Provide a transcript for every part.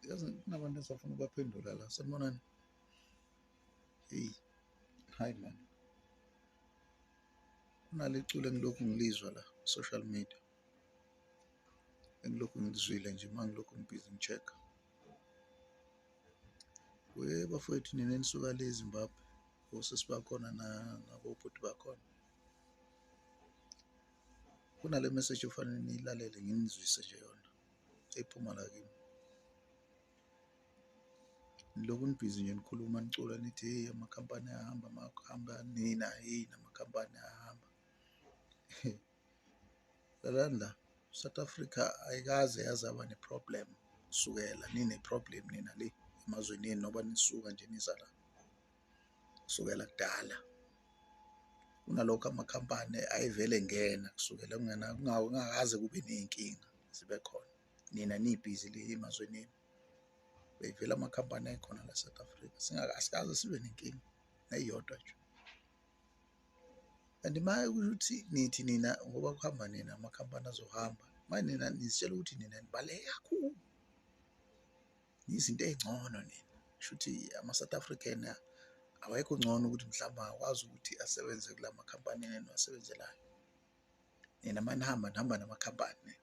Yazi kunabantu esafuna ukubaphendula la. Sanibonani. Eyi, hhayi man, kunale culo engilokhu ngilizwa la ku-social media, engilokhu ngilizwile nje uma ngilokhu ngibhizi ngi-check-a. Webafowethu nina enisuka le eZimbabwe, osisi bakhona nabobhuti bakhona, kunale meseji ofanele niyilalele nginizwise nje yona ephuma la kimi. Nilokhu nibhizi nje nikhuluma nicula nithi, hheyi, amakhampani ayahamba nina hheyi namakhampani ayahamba. Lalelani la, South Africa ayikaze yaze yaba ne-problem kusukela nine-problem nina le emazweni enu noba nisuka nje niza la, kusukela kudala. Kunalokho amakhampani ayevele engena kusukela kungakaze kube ney'nkinga zibe khona, nina nibhizi le emazweni enu. Beyivele amakhampani ayikhona la e-South Africa asikaze sibe nenkinga neyodwa nje. And maye kusho ukuthi nithi nina ngoba kuhamba nina amakhampani azohamba, manje nina nizitshela ukuthi nina nibaluleke kakhulu, izinto ey'ngcono nina, kushuthi ama-South African awekho ngcono ukuthi mhlawumbe angakwazi ukuthi asebenze kula makhampani eniwasebenzelayo. Nina uma nihamba nihamba namakhampani.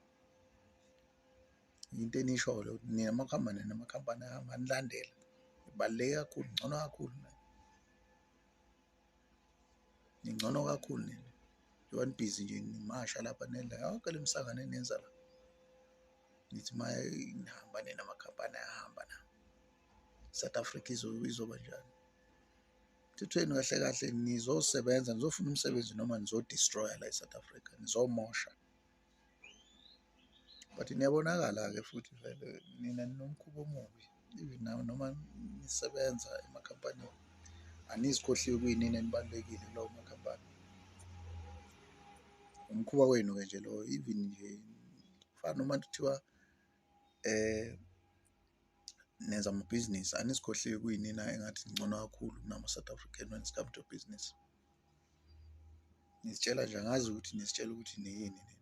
Into eniyishoyo leyo ukuthi nina uma kuhamba nina amakhampani ayahamba anilandele, nibaluleke kakhulu ningcono kakhulu nina. Ningcono kakhulu nina njengoba nibhizi nje nimasha lapha nenza yonke le misangano eniyenza la, nithi uma nihamba nina amakhampani ayahamba nawo. South Africa izoba njani? Emthethweni kahle kahle nizosebenza nizofuna umsebenzi noma nizo-destroy-a la e-South Africa, nizomosha. But niyabonakala-ke futhi vele nina ninomkhuba omubi even noma nisebenza emakhampanini anizikhohliwe kuyinina enibalulekile kulawo makhampani. Umkhuba wenu-ke nje loyo even nje kufana noma kuthiwa nenza amabhizinisi anizikhohliwe kuyinina engathi ningcono kakhulu kunama-South African when it's come to business. Nizitshela nje angazi ukuthi nizitshela ukuthi niyini nina.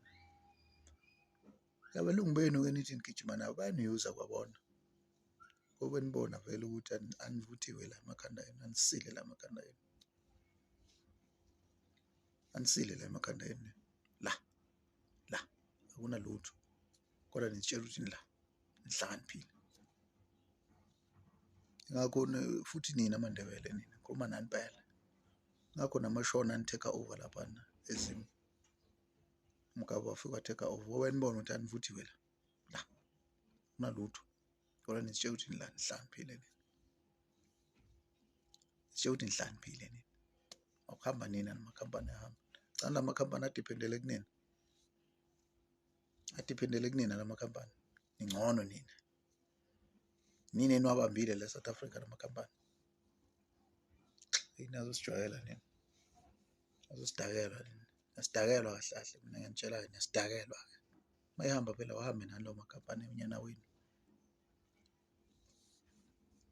Abelungu benu-ke enithi nigijima nabo bayaniyuza kwabona ngoba benibona vele ukuthi anivuthiwe la emakhanda enu, anisile la emakhanda enu, anisile la emakhanda enu la la akunalutho kodwa nizitshela ukuthi la nihlakaniphile. Ingakho futhi nina maNdebele nina ngikhuluma nani impela, ingakho namaShona ani-take-a over laphana eZim. Mugabe wafika wa-take-a over ngoba enibona ukuthi anivuthiwe la la akunalutho kodwa nizitshela ukuthi la nihlakaniphile nina, nizitshela ukuthi nihlakaniphile nina. Akuhamba nina namakhampani ayahamba. Cha la makhampani adiphendele kunina, adiphendele kunina la makhampani, ningcono nina, nina eniwabambile la e-South Africa la makhampani. Eyi niyazosijwayela nina, niyazosidakelwa nina, niyasidakelwa kahle kahle mina ngiyanitshela-ke niyasidakelwa-ke. Uma ehamba phela awahambe nalawo makhampani unyana wenu.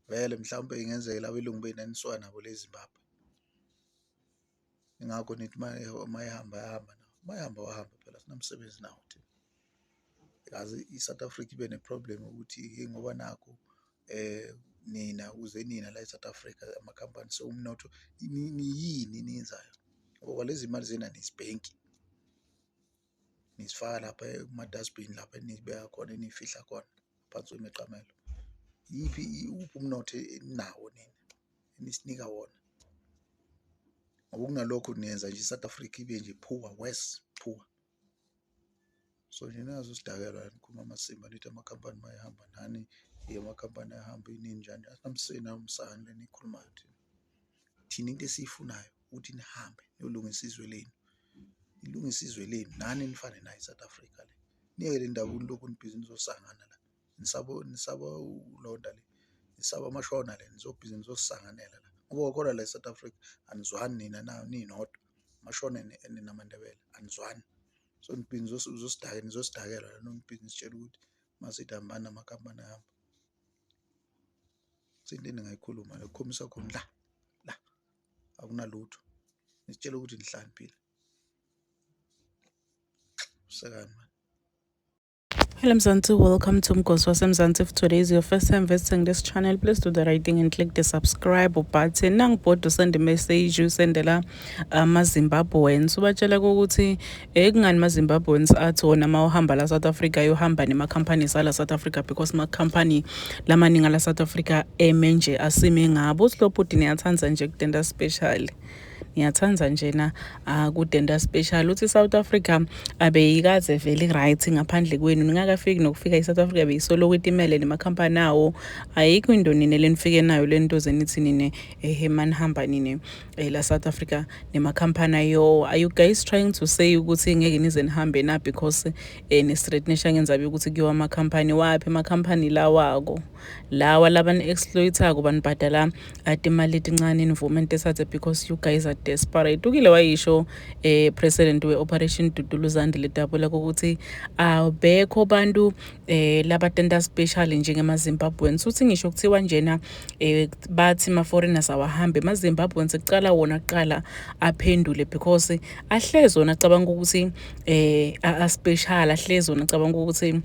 Vele mhlawumpe ingenzeka laba belungu benu enisuka nabo le eZimbabwe. Ingakho nithi uma ehamba ayahamba nawo, uma ehamba awahamba phela asinamsebenzi nawo thina. Kaze i-South Africa ibe ne-problem yokuthi hheyi ngoba nakhu nina ukuze nina la e-South Africa amakhampani so umnotho niyini eniyenzayo ngoba lezi mali zenu anizibhenki nizifaka lapha kuma-dustbin lapha eniy'beka khona eniy'fihla khona phansi kwemiqamelo. Iyiphi uphi umnotho eninawo nina enisinika wona? Ngoba kunalokho niyenza nje i-South Africa ibe nje poor, worse poor. So nje ningazusidakelwa nikhuluma amasimba nithi amakhampani mayehamba nani amakhampani ayahamba inini njani asinamsana le eniyikhulumayo thina. Thina into esiyifunayo ukuthi nihambe niyolungisa izwe lenu, nilungise izwe lenu nani nifane nayo i-South Africa le. Niyeke le ndaba nilokhu nibhizi nizosangana la, nisaba nisaba ulonda le, nisaba amashona le nizobhizi nizosisanganela la ngoba kwakhona la e-South Africa anizwani nina ninodwa amashona and namaNdebele anizwani. So nibhizi nizosidakelwa la nibhizi nisitshela ukuthi masithi hambani namakhampani ayahamba. Into eningayikhuluma le kukhombisa khona la la akunalutho nisitshela ukuthi nihlakaniphile. Usekani mani? Hello Mzansi, welcome to Mgosi waseMzansi. If today is your first time visiting this channel, please do the right thing and click the subscribe button. Nangibhoda usend message usendela ama-Zimbabweans, ubatshela ukuthi kungani ama-Zimbabweans athi wona uma uhamba la South Africa uyohamba nema-companies ala South Africa, because ma-company lamaningi ala South Africa eme nje asime ngabo. Uthi lo bhuti, niyathanda nje kutenta special, ngiyathanda njena kutenta special. Uthi South Africa abeyikaze vele right ngaphandle kwenu, ningakafiki nokufika i-South Africa beyisoloko itimele nemakhampani awo. Ayikho into nine lenifike nayo lento zenithi nine ehe manihamba nine la South Africa nemakhampani ayo. Are you guys trying to say ukuthi ngeke nize nihambe na because ni-threatenisha ngenzabe ukuthi kuyiwa amakhampani waphi? Amakhampani lawako lawa labani-exploitako, banibhadala timali letincane, nivume into esathe because you guys are desperate. Ukile wayisho president we-Operation Dudula uZandile Dabula ukuthi abekho bantu labatenta special njengema-Zimbabweans. Uthi ngisho kuthiwa njena bathi ma-foreigners awahambe, ama-Zimbabweans kucala wona kuqala aphendule, because ahlezi wona acabanga ukuthi a-special, ahlezi wona acabanga ukuthi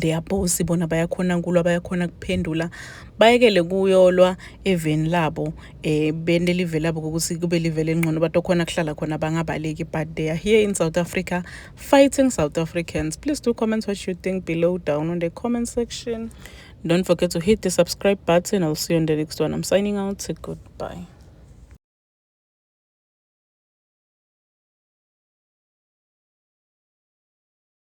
they are boss, bona bayakhona kulwa, bayakhona kuphendula. Bayekele kuyolwa eveni labo, bente live labo ukuthi kube live lengcono, batokhona kuhlala khona bangabaleki, but they are here in South Africa fighting South Africans. Please do comment what you think below down on the comment section. Don't forget to hit the subscribe button. I'll see you on the next one. I'm signing out. Goodbye.